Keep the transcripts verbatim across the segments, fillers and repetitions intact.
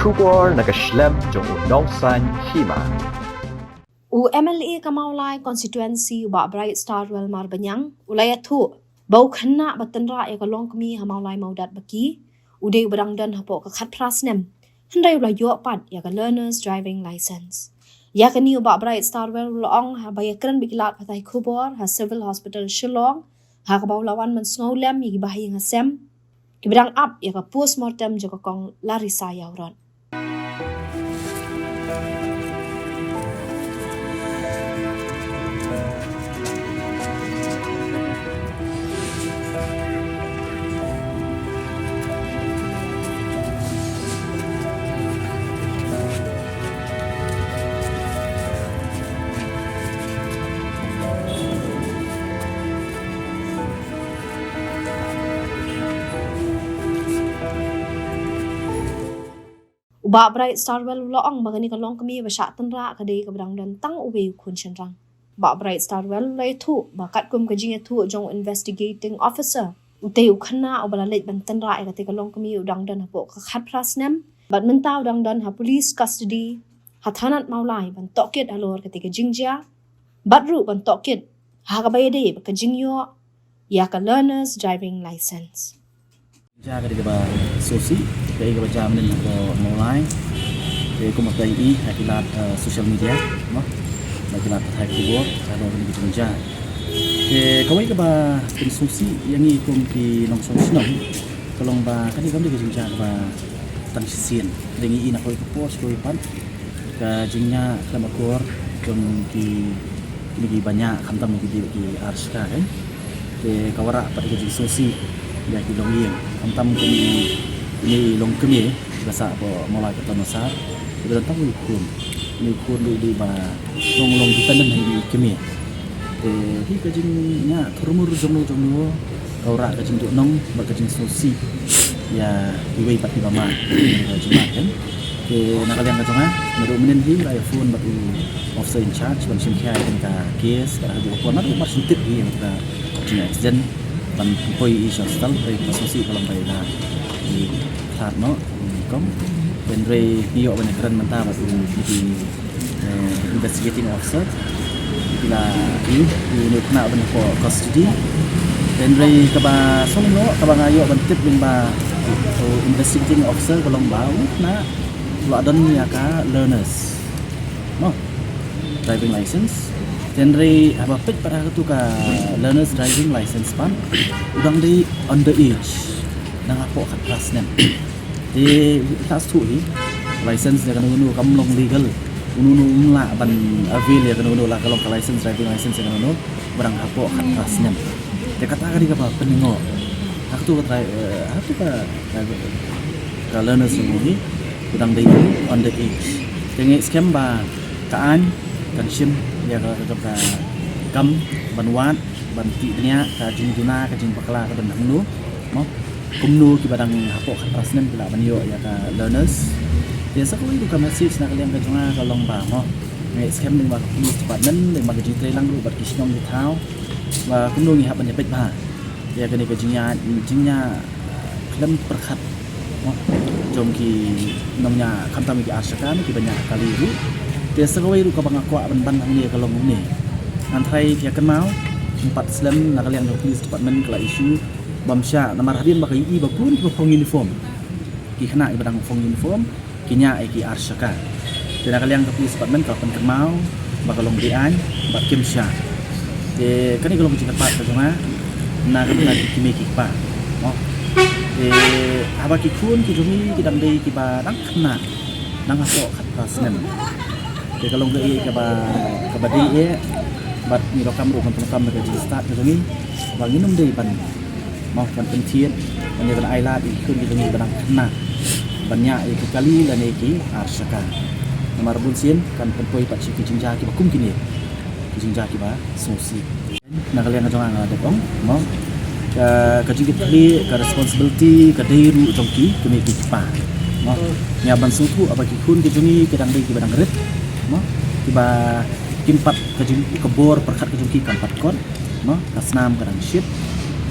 Khubor na ka shlem jong u nongsan hima. U M L A ka Mawlai constituency u Bah Bright Starwell Marbaniang u la ïathuh ba u khynnah ba tynrah ïa ka longkmie ha Mawlai Mawdat Baki u dei uba dang don hapoh ka khatphra snem, hynrei u la ïoh pat ïa ka learner's driving license. Ïa kane u Bah Bright Starwell u la ong haba ïakren bad ki lad pathai khubor ha Civil Hospital Shillong, ha kaba u la wan ban sngewlem ïa ki bahaïing hasem kiba dang ap ïa ka postmortem jong ka kong Larissa Ïawrot. U Bah Bright Starwell u la ong ba kane ka longkmie ba shah tynrah ka dei kaba dang don tang uwei u khun shynrang. Bah Bright Starwell u la ïathuh ba katkum ka jingïathuh jong u investigating officer, utei u khynnah uba la leit ban tynrah ïa katei ka longkmie u dang don hapoh ka khatphra snem bad mynta u dang don ha police custody ha thanat Mawlai ban tohkit halor katei ka jingjia bad ruh ban tohkit ha kaba ïadei bad ka jingïoh ïa ka learner's driving license. Jia ka dei kaba sngewsih, kaei kaba jia mynnin hapoh Mawlai. Te kum ba phi i ha ki lad, eh, social media, mo, ha ki lad pathai khubor, ka dei kaba jia. Te kawei kaba pynsngewsih ïa ngi kum ki nongshong shnong ka long ba kane kam dei ka jingjia kaba tang shisien. Te ngi i na kawei ka por sha kawei pat ka jingïakhlem akor jong ki, kine kiba ñiah khamtam ki dei ki ar shaka, kan. Te ka wanrah pat ka jingsngewsih ïa ki longïing khamtam kine, kine longkmie ba sah hapoh Mawlai Katto Massar. Te ba don tang u khun, une u khun ruh dei ba long, long dependent ha ine i kmie. Te hi ka jingñiah thurmur jongno jongno ka wanrah ka jingduhnong bad ka jingsngewsih ïa kiwei pat kiba mad, ka jingmad, kan. Te na ka liang ka jong nga, naduh mynnin hi nga la ïa phone bad u officer in charge ban shim khia ïa kane ka case, bad ha kajuh ka por naduh mar shu tip hi ïa kane ka jingaccident ban poi ïa i sha hospital, hynrei kaba sngewsih ka long ba i la i khlad noh, i kong. Hynrei ngi ïoh ban ïakren mynta bad u, u eh, investigating officer. Ki la ïoh, ïoh, ïoh kane ban hapoh custody. Hynrei kaba sngewlyngngoh, kaba nga ïoh ban tip lyngba u investigating officer ka long ba u khynnah u la don ïa ka learners, mo, driving license. Hynrei haba peit pat ha katu ka learners driving license pat, u dang dei under age, dang hapoh khatphra snem. Te la shu hi license ïa kano kano kam long legal. Uno uno um lah ban avail ïa kano kano, la ka long ka license, driving license ïa kano kano ba dang hapoh khatphra snem. Te kata ka dei kaba pynlyngngoh. Ha katu ka dri-, eh, ha katu ka, ka, ka learners ruh hi u dang dei under age. Te ngi skhem ba ka aiñ kan shim ïa ka, ka, ka kam ban wad, ban tih bniah ka jingduna, ka jingbakla ka don hangno, mo. Kumno kiba dang hapoh khatphra snem ki lah ban ïoh ïa ka learners. Te sa kawei ruh ka message na ka liang ka jong nga ka long ba, mo, ngi skhem lyngba ka police department, lyngba ka jingtreilang ruh bad ki shnong ki thaw, ba kumno ngi hap ban ïa peit bha ïa kane ka jingñiah, jingñiah khlem pyrkhat, mo, jong ki nongñiah khamtam ki ar shaka ne kiba ñiah kali ruh. Te sa kawei ruh kaba nga kwah ban ban hangne ka long kumne. Ngan tharai phi ïa kynmaw, ym pat slem na ka liang jong police department ka la issue bym shah, namar hadien ba ka ïohi ba bun kiba phong uniform, ki khynnah kiba dang phong uniform ki ñiah ïa ki ar shaka. Te na ka liang ka police department ka la pynkynmaw ba ka long beaiñ bad kim shah. Te kane ka long ka jingkyrpad ka jong nga na ka bynta ki kmie ki kpa, mo. Te haba ki khun ki jong ngi ki dang dei kiba dang khynnah, dang hapoh khatphra snem. Te ka long kaei kaba, kaba dei eh, bad ngi donkam ruh, ngan pyndonkam da ka jingstad ka jong ngi ba ngin ym dei ban, mo, ban pynthied, ban ïa ban ailad ïa ki khun ki jong ngi ba dang khynnah ban ñiah ïa ki kali lane ki ar shaka. Namar bun sien kan pynpoi pat sha ki jingjia kiba kum kine, ki jingjia kiba sngewsih. Na ka liang ka jong nga nga dep ong, mo, ka, ka jingkitkhlieh, ka responsibility ka dei ruh jong ki kmie ki kpa, mo. Ngi hap ban sngewthuh ba ki khun ki jong ngi ki dang dei kiba dang rit, mo, kiba kim pat, ka jing, ka bor pyrkhat ka jong ki kam pat kot, mo, ka snam ka dang shit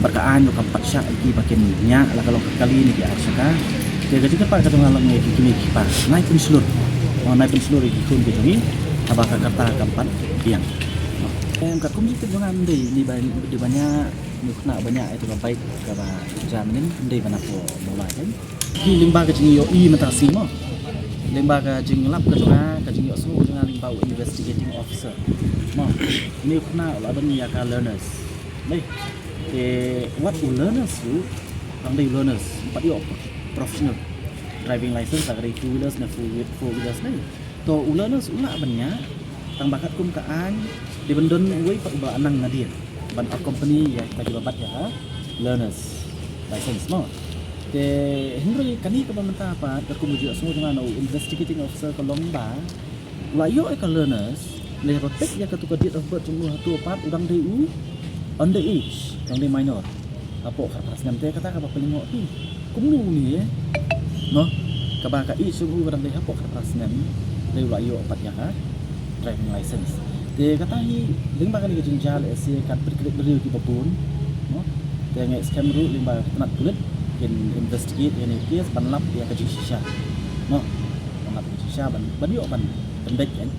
bad ka aiñ ruh kam pat shah ïa ki ba kin ñiah la ka long ka kali ne ki ar shaka. Ka jingkyrpad ka jong nga long ïa ki kmie ki kpa, nai pynshlur. Oh, nai pynshlur ïa ki khun ki jong ngi haba ka karta kam pat biang. Em, katkum jingkyrpad jong nga, ym dei, ym dei ban, ym dei ban ïa, ym dei ban ïa ïa tu ka bike kaba jam nin, ym dei ban ïa pynlong ïa. Ki lyngba ka jingïohi mynta shi mo. Lyngba ka jinglap ka jong nga, ka jingïohsngew ka jong nga lyngba u investigating officer. Mo, une u khynnah u la don ïa ka learners. Dei. Te wat u learners ruh, tang dei u learners, ym pat ïoh professional driving license, la ka dei two wheelers ne four wheel-, four wheelers ne. To u learners u lah ban ïa, tang ba katkum ka aiñ, dei ban don uwei pat uba nang nadir ban accompany ïa kita kiba bat ïa ka learners license mo. Te hynrei kane kaba mynta pat, katkum ka jingïohsngew jong nga na u investigating officer, ka long ba u la ïoh ïa ka learners, lehse ba peit ïa katu ka date of birth jong u, hato pat u dang dei u under age, u dang dei minor. Hapoh khatphra snem. Te kata kaba pynlyngngoh hi, kumno une, no, kaba ka age jong u ka dang dei hapoh khatphra snem, te u la ïoh pat ïa ka driving license. Te kata hi, lyngba kane ka jingjia lehse kat pyrkhat briew kiba bun, no. Te nga ngeit skhem ruh lyngba ka tnat pulit kin investigate ïa kane ka case ban lap ïa ka jingshisha, no. Ban lap ïa ka jingshisha, ban, ban ïoh ban pynbeit kan.